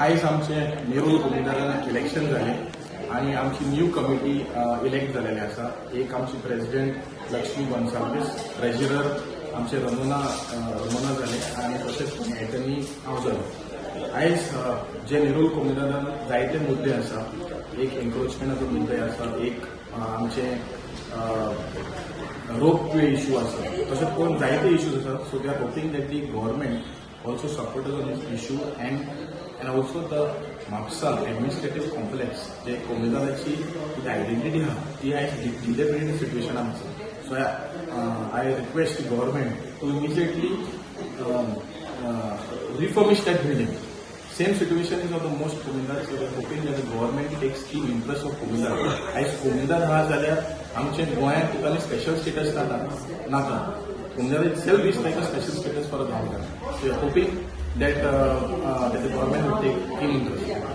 आयज आमचे नेरूल कोमुनिदादान इलेक्शन जालें आनी आमची न्यू कमिटी इलेक्ट जालेली आसा. एक आमची प्रेसिडेंट लक्ष्मी गोन्साल्वीस, ट्रेजरर आमचे रमोना जाले आनी तशेंच एटर्नी हांव जालो. आयज जे नेरूल कोमुनिदादान जायते मुद्दे आसा, एक एन्क्रोचमेंटाचो मुद्दे आसा, एक आमचे रोप वे इशू आसा, तशेंच करून जायते इश्यूज आसा. So we are hoping that the government also support on this issue and also the Mapusa administrative complex, जे कोमुनिदादाची जी आयडेंटिटी आहा ती आयज डिलेपिडेटेड सिट्युएशनान आसा. So I request the government to immediately refurbish that building. Same situation is of the most Comunidade, so we are hoping that the government takes keen interest of Comunidade. आयज कोमुनिदाद आहा जाल्यार आमचे गोंयांत तुका स्पेशल स्टेटस नाका नाका. Comunidade itself is like a special status for a government. So we are hoping that the government will take keen interest.